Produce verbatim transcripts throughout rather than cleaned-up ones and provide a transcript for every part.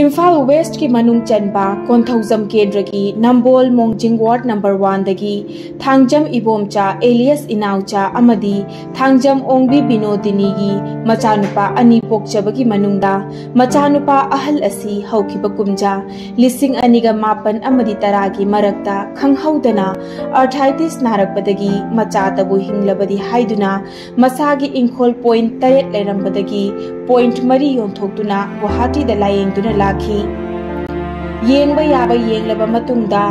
ꯏꯝꯐꯥꯜ ꯋꯦꯁ꯭ꯠꯀꯤ ꯃꯅꯨꯡ ꯆꯟꯕ ꯀꯣꯟꯊꯧꯖꯝ ꯀꯦꯟꯗ꯭ꯔꯒꯤ ꯅꯝꯕꯣꯜ ꯃꯣꯡꯖꯤꯡ ward number ꯋꯥꯟꯗꯒꯤ Thangjam Ibomcha alias ꯏꯅꯥꯎꯆꯥ ꯑꯃꯗꯤ ꯊꯥꯡꯖꯝ ꯑꯣꯡꯕꯤ ꯕꯤꯅꯣꯗꯤꯅꯤꯒꯤ ꯃꯆꯥꯅꯨꯄꯥ ꯑꯅꯤ ꯄꯣꯛꯆꯕꯒꯤ ꯃꯅꯨꯡꯗ ꯃꯆꯥꯅꯨꯄꯥ ꯑꯍꯜ ꯑꯁꯤ ꯍꯧꯈꯤꯕ ꯀꯨꯝꯖꯥ ꯂꯤꯁꯤꯡ ꯑꯅꯤꯒ ꯃꯥꯄꯟ ꯑꯃꯗꯤ ꯇꯔꯥꯒꯤ ꯃꯔꯛꯇ ꯈꯪꯍꯧꯗꯅ ꯑꯔꯊꯥꯏꯇꯤꯁ ꯅꯥꯔꯛꯄꯗꯒꯤ ꯃꯆꯥꯇꯕꯨ ꯍꯤꯡꯂꯕꯗꯤ ꯍꯥꯏꯗꯨꯅ ꯃꯁꯥꯒꯤ ꯏꯪꯈꯣꯜ ꯄꯣꯏꯟꯠ ꯇꯔꯦꯠ ꯂꯩꯔꯝꯕꯗꯒꯤ ꯄꯣꯏꯟꯠ ꯃꯔꯤ ꯌꯣꯟꯊꯣꯛꯇꯨꯅ ꯒꯨꯋꯥꯍꯥꯇꯤꯗ ꯂꯥꯌꯦꯡꯗꯨꯅ ꯂꯥꯛꯈꯤ꯫ ꯌꯦꯡꯕ ꯌꯥꯕ ꯌꯦꯡꯂꯕ ꯃꯇꯨꯡꯗ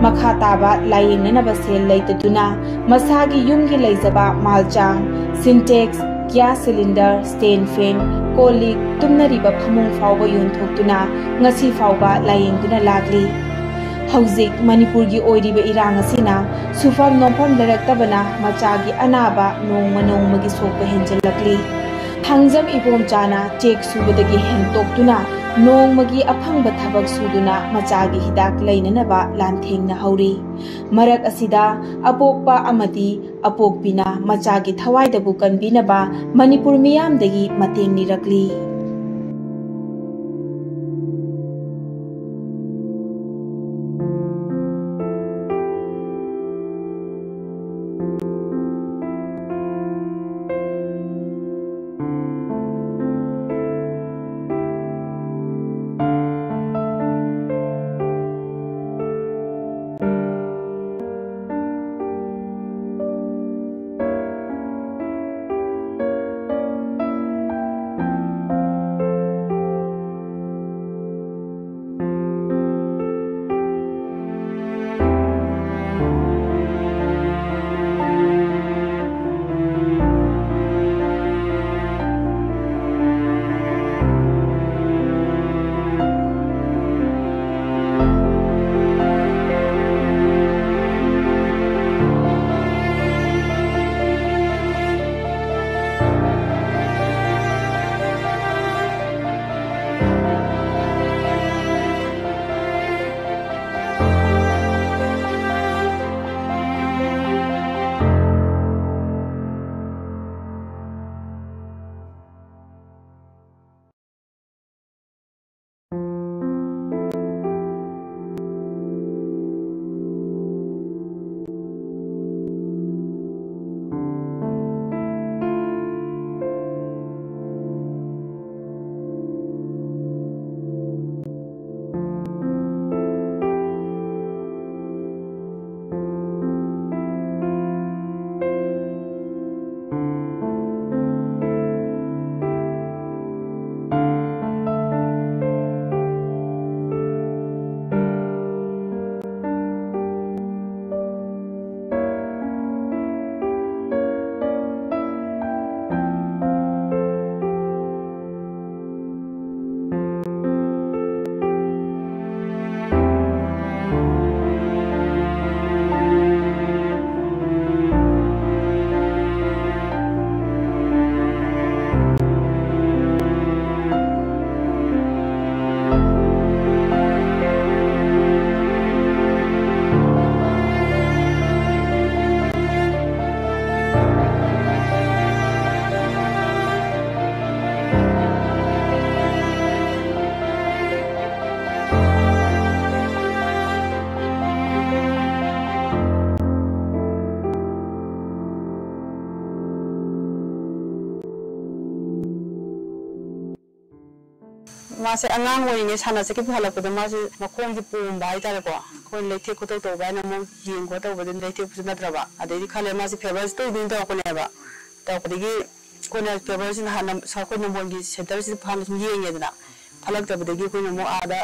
ꯃꯈꯥ ꯇꯥꯕ ꯂꯥꯌꯦꯡꯅꯅꯕ ꯁꯦꯜ ꯂꯩꯇꯗꯨꯅ ꯃꯁꯥꯒꯤ ꯌꯨꯝꯒꯤ ꯂꯩꯖꯕ ꯃꯥꯜꯆꯥꯡ, ꯁꯤꯟꯇꯦꯛꯁ, ꯒ꯭ꯌꯥꯁ ꯁꯤꯂꯤꯟꯗꯔ, ꯁ꯭ꯇꯦꯟ ꯐꯦꯟ, ꯀꯣꯜ ꯂꯤꯛ, ꯇꯨꯝꯅꯔꯤꯕ ꯐꯃꯨꯡ ꯐꯥꯎꯕ ꯌꯣꯟꯊꯣꯛꯇꯨꯅ ꯉꯁꯤ ꯐꯥꯎꯕ ꯂꯥꯌꯦꯡꯗꯨꯅ ꯂꯥꯛꯂꯤ꯫ ꯍꯧꯖꯤꯛ ꯃꯅꯤꯄꯨꯔꯒꯤ ꯑꯣꯏꯔꯤꯕ ꯏꯔꯥꯡ ꯑꯁꯤꯅ ꯁꯨꯐꯝ ꯅꯣꯝꯐꯝ ꯂꯩꯔꯛꯇꯕꯅ ꯃꯆꯥꯒꯤ ꯑꯅꯥꯕ ꯅꯣꯡꯃ ꯅꯣꯡꯃꯒꯤ ꯁꯣꯛꯄ ꯍꯦꯟꯖꯜꯂꯛꯂꯤ꯫ ꯊꯥꯡꯖꯝ ꯏꯕꯣꯝꯆꯥꯅ ꯆꯦꯛ ꯁꯨꯕꯗꯒꯤ ꯍꯦꯟꯇꯣꯛꯇꯨꯅ ꯅꯣꯡꯃꯒꯤ ꯑꯐꯪꯕ ꯊꯕꯛ ꯁꯨꯗꯨꯅ ꯃꯆꯥꯒꯤ ꯍꯤꯗꯥꯛ ꯂꯩꯅꯅꯕ ꯂꯥꯟꯊꯦꯡꯅꯍꯧꯔꯤ꯫ ꯃꯔꯛ ꯑꯁꯤꯗ ꯑꯄꯣꯛꯄ ꯑꯃꯗꯤ ꯑꯄꯣꯛꯄꯤꯅ ꯃꯆꯥꯒꯤ ꯊꯋꯥꯏꯗꯕꯨ ꯀꯟꯕꯤꯅꯕ ꯃꯅꯤꯄꯨꯔ ꯃꯤꯌꯥꯝꯗꯒꯤ ꯃꯇꯦꯡ ꯅꯤꯔꯛꯂꯤ꯫ ꯃꯥꯁꯦ ꯑꯉꯥꯡ ꯑꯣꯏꯔꯤꯉꯩ ꯁꯥꯟꯅ ꯆꯠꯈꯤꯕ ꯍꯜꯂꯛꯄꯗ ꯃꯥꯁꯦ ꯃꯈꯣꯡꯁꯦ ꯄꯣꯝꯕ ꯍꯥꯏꯇꯥꯔꯦꯀꯣ꯫ ꯑꯩꯈꯣꯏꯅ ꯂꯩꯊꯦꯛ ꯈꯣꯠꯇꯣꯛ ꯇꯧꯕ ꯍꯥꯏꯅ ꯑꯃꯨꯛ ꯌꯦꯡ ꯈꯣꯠ ꯇꯧꯕꯗ ꯂꯩꯊꯦꯛꯄꯁꯨ ꯅꯠꯇ꯭ꯔꯕ꯫ ꯑꯗꯩꯗꯤ ꯈꯜꯂꯦ ꯃꯥꯁꯦ ꯐꯦꯕꯔꯁꯦ ꯇꯣꯏ ꯇꯣꯏꯅ ꯇꯧꯔꯛꯄꯅꯦꯕ꯫ ꯇꯧꯔꯛꯄꯗꯒꯤ ꯑꯩꯈꯣꯏꯅ ꯐꯦꯕꯔꯁꯤꯅ ꯍꯥꯟꯅ ꯑꯩꯈꯣꯏ ꯅꯝꯕꯣꯜꯒꯤ ꯁꯦꯟꯇꯔꯁꯤꯗ ꯍꯥꯟꯅ ꯁꯨꯝ ꯌꯦꯡꯉꯦꯗꯅ꯫ ꯐꯠꯂꯛꯇꯕꯗꯒꯤ ꯑꯩꯈꯣꯏꯅ ꯑꯃꯨꯛ ꯑꯥꯗ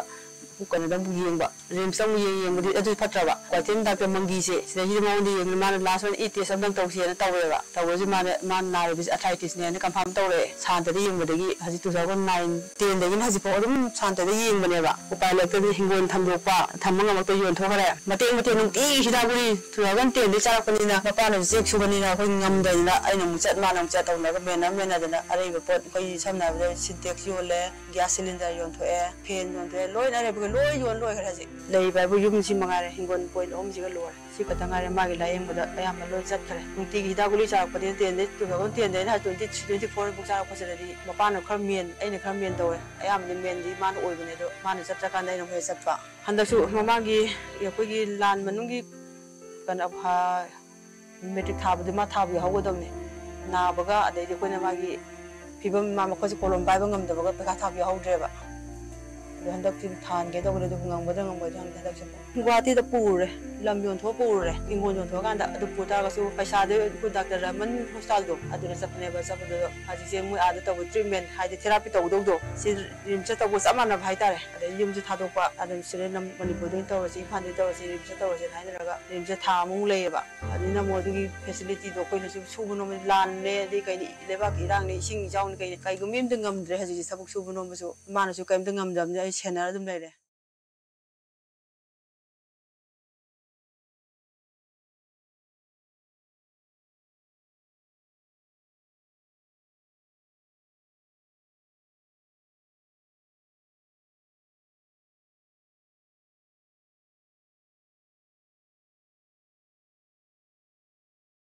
ꯀꯩꯅꯣꯗ ꯑꯃꯨꯛ ꯌꯦꯡꯕ, ꯔꯤꯝꯁꯇ ꯑꯃꯨꯛ ꯌꯦꯡ ꯌꯦꯡꯕꯗꯤ ꯑꯗꯨ ꯐꯠꯇ꯭ꯔꯕ꯫ ꯀ꯭ꯋꯥꯀꯩꯊꯦꯜ ꯗꯥꯛꯇꯔ ꯃꯪꯒꯤꯁꯦ ꯁꯤꯗꯩꯁꯤꯗ ꯃꯉꯣꯟꯗ ꯌꯦꯡꯉꯦ꯫ ꯃꯥꯅ ꯂꯥꯁ ꯑꯣꯏꯅ ꯏ ꯇꯦꯁ ꯑꯝꯇꯪ ꯇꯧꯁꯦꯅ ꯇꯧꯋꯦꯕ꯫ ꯇꯧꯕꯁꯤ ꯃꯥꯅ, ꯃꯥꯅ ꯅꯥꯔꯤꯕꯁꯤ ꯑꯊ꯭ꯔꯥꯏꯇꯤꯁꯅꯦꯅ ꯀꯟꯐꯥꯔꯝ ꯇꯧꯔꯛꯑꯦ꯫ ꯁꯥꯟꯇꯗ ꯌꯦꯡꯕꯗꯒꯤ ꯍꯧꯖꯤꯛ two thousand nine, tenꯗꯒꯤꯅ ꯍꯧꯖꯤꯛꯐꯥꯎ ꯑꯗꯨꯝ ꯁꯥꯟꯇꯗ ꯌꯦꯡꯕꯅꯦꯕ꯫ ꯎꯄꯥꯏ ꯂꯩꯔꯛꯇꯗꯅ ꯍꯤꯡꯒꯣꯜ ꯊꯝꯗꯣꯛꯄ, ꯊꯝꯕ ꯉꯝꯃꯛꯇ ꯌꯣꯟꯊꯣꯛꯈ꯭ꯔꯦ꯫ ꯃꯇꯦꯛ ꯃꯇꯦꯛ ꯅꯨꯡꯇꯤꯒꯤ ꯍꯤꯗꯥꯛ ꯒꯨꯂꯤ two thousand tenꯗꯒꯤ ꯆꯥꯔꯛꯄꯅꯤꯅ ꯃꯄꯥꯅꯁꯨ ꯆꯦꯛ ꯁꯨꯕꯅꯤꯅ ꯑꯩꯈꯣꯏ ꯉꯝꯗꯗꯅ ꯑꯩꯅ ꯑꯃꯨꯛ ꯆꯠ ꯃꯥꯅ ꯑꯃꯨꯛ ꯆꯠ ꯇꯧꯅꯔꯒ ꯃꯦꯟꯅ ꯃꯦꯟꯅꯗꯅ ꯑꯔꯩꯕ ꯄꯣꯠ ꯑꯩꯈꯣꯏ ꯁꯝꯅ ꯍꯥꯏꯔꯕꯗ ꯁꯤꯟꯇꯦꯛꯁ ꯌꯣꯜꯂꯦ, ꯒ꯭ꯌꯥꯁ ꯁꯤꯂꯤꯟꯗꯔ ꯌꯣꯟꯊꯣꯛꯑꯦ, ꯐꯦꯟ ꯌꯣꯟꯊꯣꯛꯑꯦ, ꯂꯣꯏꯅ ꯑꯔꯩꯕꯒ ꯂꯣꯏ ꯌꯣꯟ ꯂꯣꯏꯈ꯭ꯔꯦ꯫ ꯍꯧꯖꯤꯛ ꯂꯩꯕ ꯍꯥꯏꯕꯨ ꯌꯨꯝꯁꯤ ꯃꯉꯥꯏꯔꯦ, ꯍꯤꯡꯒꯣꯜ ꯄꯣꯏꯟ ꯑꯍꯨꯝꯁꯤꯒ ꯂꯣꯏꯔꯦ꯫ ꯁꯤ ꯈꯛꯇ ꯉꯥꯏꯔꯦ ꯃꯥꯒꯤ ꯂꯥꯏꯌꯦꯡꯕꯗ ꯑꯌꯥꯝꯕ ꯂꯣꯏ ꯆꯠꯈ꯭ꯔꯦ꯫ ꯅꯨꯡꯇꯤꯒꯤ ꯍꯤꯗꯥꯛ ꯒꯨꯂꯤ ꯆꯥꯔꯛꯄꯗꯤ ꯅꯠꯇꯦ, ꯇꯨ ꯊꯥꯎꯖꯟ ꯇꯦꯟꯗꯩꯅ ꯇ꯭ꯋꯦꯟꯇꯤ ꯊ꯭ꯔꯤ, ꯇ꯭ꯋꯦꯟꯇꯤ ꯐꯣꯔ ꯐꯥꯎ ꯆꯥꯔꯛꯄꯁꯤꯗꯗꯤ ꯃꯄꯥꯅ ꯈꯔ ꯃꯦꯟ, ꯑꯩꯅ ꯈꯔ ꯃꯦꯟ ꯇꯧꯋꯦ꯫ ꯑꯌꯥꯝꯕꯗꯤ ꯃꯦꯟꯗꯤ ꯃꯥꯅ ꯑꯣꯏꯕꯅꯦ, ꯑꯗꯣ ꯃꯥꯅ ꯆꯠꯇ꯭ꯔꯀꯥꯟꯗ ꯑꯩꯅ ꯑꯃꯨꯛ ꯍꯦꯛ ꯆꯠꯄ꯫ ꯍꯟꯗꯛꯁꯨ ꯃꯃꯥꯡꯒꯤ ꯑꯩꯈꯣꯏꯒꯤ ꯂꯥꯟ ꯃꯅꯨꯡꯒꯤ ꯀꯩꯅꯣ, ꯐ-, ꯃꯦꯇ꯭ꯔꯤꯛ ꯊꯥꯕꯗꯤ ꯃꯥ ꯊꯥꯕ ꯌꯥꯎꯍꯧꯒꯗꯕꯅꯤ꯫ ꯅꯥꯕꯒ ꯑꯗꯩꯗꯤ ꯑꯩꯈꯣꯏꯅ ꯃꯥꯒꯤ ꯐꯤꯕꯝ, ꯃꯥ ꯃꯈꯣꯏꯁꯦ ꯀꯣꯂꯣꯝ ꯄꯥꯏꯕ ꯉꯝꯗꯕꯒ ꯄꯩꯈꯥ ꯊꯥꯕ ꯌꯥꯎꯍꯧꯗ꯭ꯔꯦꯕ꯫ ꯑꯗꯣ ꯍꯟꯗꯛꯇꯤ ꯊꯥꯍꯟꯒꯦ ꯇꯧꯕꯅꯦ, ꯑꯗꯨꯕꯨ ꯉꯝꯒꯗ꯭ꯔꯥ ꯉꯝꯃꯣꯏꯗ꯭ꯔꯥ ꯈꯪꯗꯦ ꯍꯟꯗꯛꯁꯦ꯫ ꯒꯨꯍꯥꯇꯤꯗ ꯄꯨꯔꯨꯔꯦ, ꯂꯝ ꯌꯣꯟꯊꯣꯛꯑ ꯄꯨꯔꯨꯔꯦ, ꯍꯤꯡꯒꯣꯜ ꯌꯣꯟꯊꯣꯛꯑꯀꯥꯟꯗ꯫ ꯑꯗꯨ ꯄꯨ ꯇꯥꯔꯒꯁꯨ ꯄꯩꯁꯥꯗꯣ ꯑꯩꯈꯣꯏ ꯗꯥꯛꯇꯔ ꯔꯃꯟ ꯍꯣꯁꯄꯤꯇꯥꯜꯗꯣ ꯑꯗꯨꯗ ꯆꯠꯄꯅꯦꯕ꯫ ꯆꯠꯄꯗꯨꯗ ꯍꯧꯖꯤꯛꯁꯦ ꯃꯣꯏ ꯑꯥꯗ ꯇꯧꯕ ꯇ꯭ꯔꯤꯠꯃꯦꯟ, ꯍꯥꯏꯗꯤ ꯊꯦꯔꯥꯄꯤ ꯇꯧꯒꯗꯧꯗꯣ, ꯁꯤ ꯔꯤꯝꯁꯇ ꯇꯧꯕ ꯆꯞ ꯃꯥꯟꯅꯕ ꯍꯥꯏꯇꯥꯔꯦ꯫ ꯑꯗꯩ ꯌꯨꯝꯁꯦ ꯊꯥꯗꯣꯛꯄ, ꯑꯗꯨꯝ ꯁꯤꯗ ꯅꯝ-, ꯃꯅꯤꯄꯨꯔꯗ ꯑꯣꯏꯅ ꯇꯧꯔꯁꯤ, ꯏꯝꯐꯥꯜꯗ ꯇꯧꯔꯁꯤ, ꯔꯤꯝꯁꯇ ꯇꯧꯔꯁꯤꯅ ꯍꯥꯏꯅꯔꯒ ꯔꯤꯝꯁꯇ ꯊꯥ ꯑꯃꯃꯨꯛ ꯂꯩꯌꯦꯕ꯫ ꯑꯗꯨꯅ ꯑꯃꯨꯛ ꯑꯗꯨꯒꯤ ꯐꯦꯁꯤꯂꯤꯇꯤꯗꯣ ꯑꯩꯈꯣꯏꯅꯁꯨ ꯁꯨꯕ ꯅꯣꯝꯕ, ꯂꯥꯟꯅꯦ, ꯑꯗꯩ ꯀꯩꯅꯤ, ꯂꯩꯕꯥꯛꯀꯤ ꯏꯔꯥꯡꯅꯦ, ꯏꯁꯤꯡ ꯏꯆꯥꯎꯅꯤ, ꯀꯩꯅꯤ, ꯀꯩꯒꯨꯝꯕ ꯑꯝꯇ ꯉꯝꯗ꯭ꯔꯦ ꯍꯧꯖꯤꯛꯁꯦ ꯊꯕꯛ ꯁꯨꯕ ꯅꯣꯝꯕꯁꯨ꯫ ꯏꯃꯥꯅꯁꯨ ꯀꯩꯝꯇ ꯉꯝꯗꯕꯅꯤꯅ ꯑꯩ ꯁꯦꯟꯅꯔ ꯑꯗꯨꯝ ꯂꯩꯔꯦ꯫